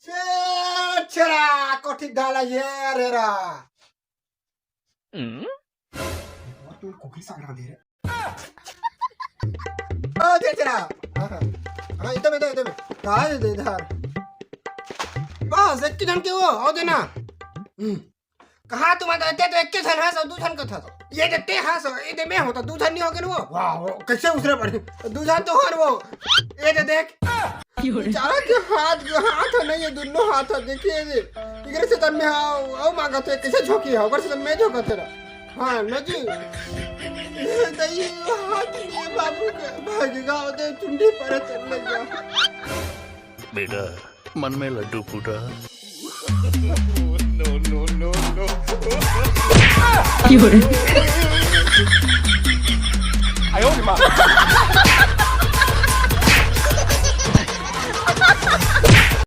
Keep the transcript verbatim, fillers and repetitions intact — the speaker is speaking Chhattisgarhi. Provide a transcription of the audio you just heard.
छे छेरा कोठी डाला ये रे रा। हम्म? और तू कुकरी साग डाल दे रे। ओ छे छेरा। हाँ, हाँ। हाँ, इधर में, इधर में, इधर में। हाँ, इधर, इधर। बस, एक ही झन के वो, आओ देना। हम्म। कहाँ तुम आते तो एक ही झन हस, दू झन कथस। ये दे ते हस, ये दे मैं होता, दू झन नहीं हो गए वो। वाह, वो कैसे उसरे पड़े? दू झन तो हन वो। ये दे देख। बेचारा के हाथ, हाथ है नहीं, ये दोनों हाथ है, देखिए ये। इधर से तन में हाँ, आओ मांगा थे, कैसे झोंकी है, ऊपर से तन में झोंका थे ना। हाँ, ना जी। ये दही हाथ ये बाबू के भागेगा, उधर चुंडी पर चल लेगा। बेटा, मन में लड्डू फूटा।